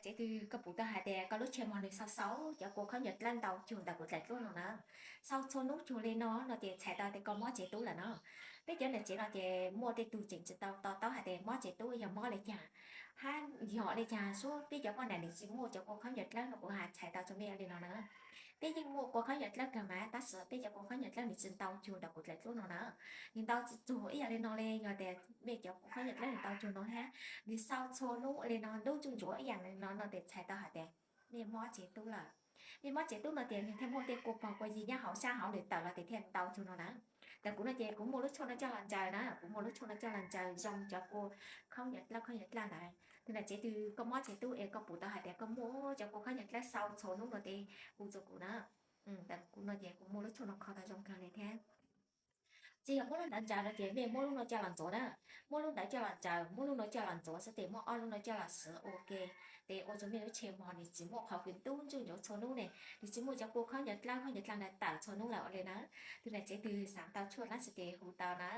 Txij twg koj pum tau hais tias koj lub tshia mog nws xau xau cov kua khaub ncaws dlawb ntau cuag ntawm kuv daim duab no na, xau txhua hnub cuag li no no ces txhais tau tias koj mob tsev tub lawm no. Peb cov niam tsev no ces muaj tej tug tseem tsis tau to taub hais tias mob tsev tub yog mob li cas, hab yog li cas xwb peb cov poj niam nws tsis muaj cov kua khaub ncaws dlawb no kuv hais txhais tau rau mej li no na. Peb yeej muaj kua khaub ncaws dlawb kawg mas tab sis peb cov kua khaub ncaws dlawb nws tsis ntau cuag ntawm kuv daim duab no na. Nws ntau tsis txog ib yam li no li, yog tias mej cov kua khaub ncaws dlawb nws ntau cuag no hab nws xau txhua hnub li no, hnub tsuj ntsuav ib yam li no no ces txhais tau hais tias mej mob tsev tub lawm. Mej mob tsev tub no ces nws thiaj muaj tej kua pog kua yig nyob hauv sab hauv nws tawm los ces thiaj ntau cuag no na. Ntawm kuv no ces kuv muaj lub tshuaj no coj los ntsaws na, kuv muaj lub tshuaj no coj los ntsaws zoo cov kua khaub ncaws dlawb khaub ncaws dlawb ntawd. Tus niam tsev twg koj mob tsev tub es koj pum tau hais tias koj muaj cov kua khaub ncaws dlawb xau txhua hnub no ces hu rau kuv na. Ntawm kuv no ces kuv muaj lub tshuaj no kho tau zoo kawg li thiab. Tsis yog muab lub ntawd ntsaws no ces mej muab lub no coj los ntxuav na. Muab lub ntawd coj los ntsaws, muab lub no coj los ntxuav xwb ces muab ob lub no coj los siv ua ke, ces ua rau mej lub tshia mog nws tsis muaj qhov kws ntub ntsuj ntsuav txhua hnub ne, nws tsis muaj cov kua khaub ncaws dlawb khaub ncaws dlawb ntawd tawm txhua hnub lawm ua li na. Tus niam tsev twg xav tau tshuaj no xwb ces hu tau na.